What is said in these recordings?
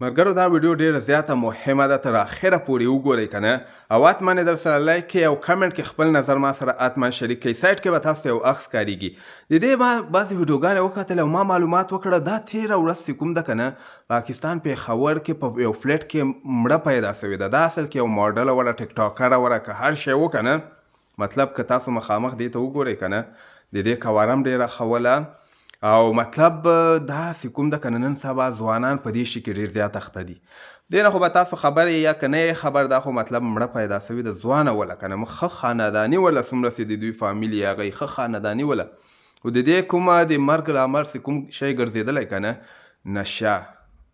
ملګرو دا ویډیو ډیره زیاته مهمه ده، تر اخره پورې وګورئ کنه، او حتما یې در سره لایک کړئ او کمنټ کې خپل نظر ما سره حتما شریک کړئ. سایټ کې به تاسو ته یو عکس ښکاریږي. د دې ما بعضې ویډیوګانې وکتلې او ما معلومات وکړه. دا تیره ورځ چې کوم ده کنه، پاکستان پېښور کې په یو فلیټ کې مړه پیدا شوې ده. دا اصل کې یو ماډل وره، ټیک ټاکره وره، که هر شی و کنه. مطلب که تاسو مخامخ دې ته وګورئ کنه، د دې قواره هم ډېره ښه وله. او مطلب دا چې کوم ده کنه، نن سبا ځوانان په دې شي کې ډېر زیات اخته دي. دې نه خو به تاسو خبر یا که نه یې خبر. دا خو مطلب مړه پیدا سوې ده، ځوانه وله کنه، ښه خانداني وله. څومره چې د دوی فامیل یې هغه ښه خانداني وله، خو د دې کومه د مرګ لامل چې کوم شی ګرځېدلی کنه، نشه.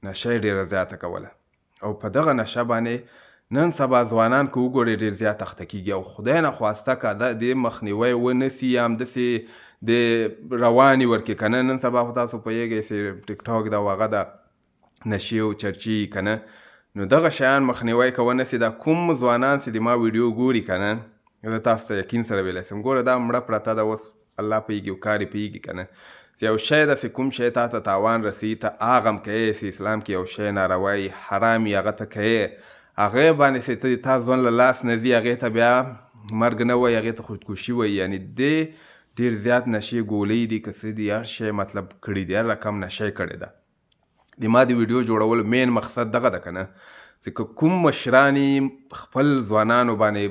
نشه یې ډېره زیاته کوله، او په دغه نشه باندې نن سبا ځوانان که وګورئ ډېر زیات اخته کېږي. او خدای نه خواسته که دا دې مخنیوی ونه سي یا همداسې د رواني ورکې که نه. نن سبا خو تاسو پوهېږئ چې ټیک ټاک ده او هغه ده، نشې او چرچې که نه. نو دغه شیان مخنیوی که ونه سي، دا کوم ځوانان چې د ما ویډیو ګوري که نه، زه تاسو ته یقین سره ویلی سم، ګوره دا مړه پرته ده، اوس الله پوهېږي او کار یې پوهېږي که نه، چې یو شی ده چې کوم شی تا ته تاوان رسوي، ته هغه هم کوې. چې اسلام کې یو شی ناروا وي، حرام وي، هغه ته کوې، هغې باندې چې ته تا ژوند له لاس نه ځي، هغې ته بیا مرګ نه وایي، هغې ته خودکشي وایي. یعنې دې ډېر زیات نشې ګولۍ دي که څه دي، هر شی مطلب کړي دي، هر رقم نشه یې کړې ده. د ما د ویډیو جوړولو مین مقصد دغه ده که نه، چې که کوم مشران خپل ځوانانو باندې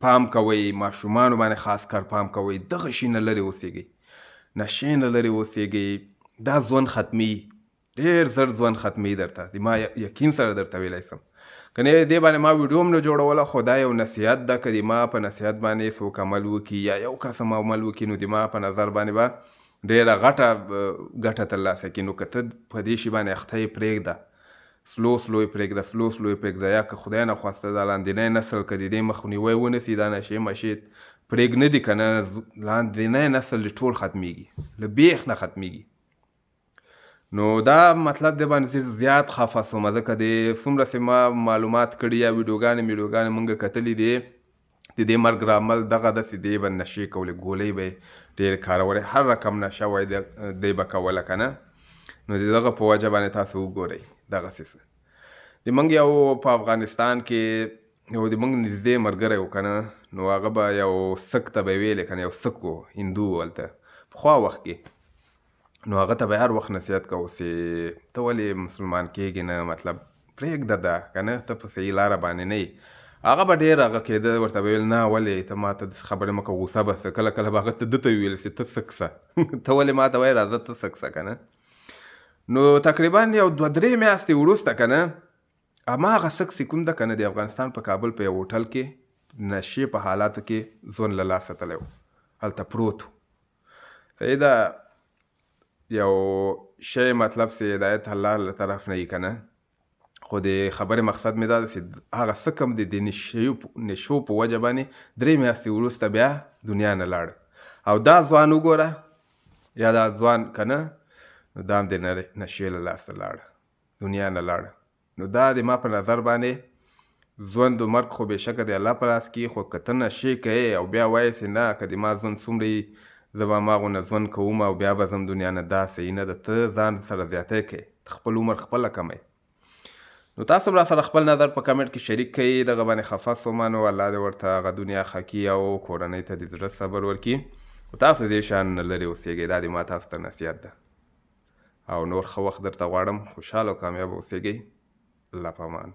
پام کوئ، ماشومانو باندې خاص کار پام کوئ، دغه شي نه لرې اوسېږئ، نشې نه لرې اوسېږئ. دا ژوند ختمي، ډېر زر ژوند ختمي درته، د ما یقین سره درته ویلی سم که نه. دې باندې ما ویډیو هم نه جوړوله، خو دا یو نصیحت ده. که د ما په نصیحت باندې څوک عمل وکړي یا یو کس هم عمل وکړي، نو د ما په نظر باندې به ډېره غټه ګټه ترلاسه کړي. نو که ته په دې شي باندې اخته یې، پرېږده، سلو سلو یې پرېږده، سلو سلو یې پرېږده. یا که خدای نه خواسته دا لاندینی نسل که د دې مخنیوی ونه سي، دا نشې مشې پرېږ نه دي که نه، لاندینی نسل دې ټول ختمیږي، له بیخ نه ختمیږي. نو دا مطلب دی باندې زیات خفه سوم، ځکه د څومره چې ما معلومات کړي یا ویډیوګانې میډیوګانې مونږ کتلې دي، د دې مرګ رامل دغه ده چې دې به نشې کولې، ګولۍ به یې ډېرې کارولې، هر رقم نشه وای دی به کوله که نه. نو د دغه په وجه باندې تاسو وګورئ دغسې څه. د موږ یو په افغانستان کې یو د موږ نږدې ملګری و که نه، نو هغه به یو سک ته به یې ویلې که نه، یو سک و، هندو و هلته پخوا وخت کې. نو هغه ته به هر وخت نصیحت کوو چې ته ولې مسلمان کېږې نه، مطلب پرېږده دا که نه، ته په صحیح لاره باندې نه یې. هغه به ډېر هغه کېده، ورته به ویل نه ولې ته ما ته داسې خبرې مه کوه، غوسه به سه. کله کله به هغه ته ده ته ویل چې ته سک سه، ته ولې ما ته وایې راځه ته سک سه که نه. نو تقریبا یو دوه درې میاشتې وروسته که نه، هماغه سک چې کوم ده که نه، د افغانستان په کابل په یو هوټل کې نشې په حالاتو کې ژوند له لاسه تللی و، هلته پروت و. صحیح ده، یو شی مطلب چې هدایت الله له طرف نه وي که نه. خو د خبرې مقصد مې دا ده چې هغه څه کم د دې نشو په وجه باندې درې میاشتې وروسته بیا دنیا نه لاړ. او دا ځوان وګوره یا دا ځوان که نه، نو دا هم د نشې له لاسه لاړ، دنیا نه لاړ. نو دا د ما په نظر باندې ژوند و مرګ خو بېشکه د الله په لاس کې، خو که ته نشې کوې او بیا وایې چې نه، که د ما ژوند څومره وي، زه به هماغونه ژوند کوم او بیا به ځم دنیا نه، دا صحیح نه ده. ته ځان سره زیاتی کوې، ته خپل عمر خپله کموې. نو تاسو هم راسره خپل نظر په کمنټ کې شریک کړئ. دغه باندې خفه سوم، نو الله دې ورته هغه دنیا ښه کړي او کورنۍ ته دې زړه صبر ورکړي. خو تاسو دې شیانو نه لرې اوسېږئ، دا دې ما تاسو ته نصیحت ده. او نور ښه وخت درته غواړم، خوشحاله او کامیاب اوسېږئ. الله په امان.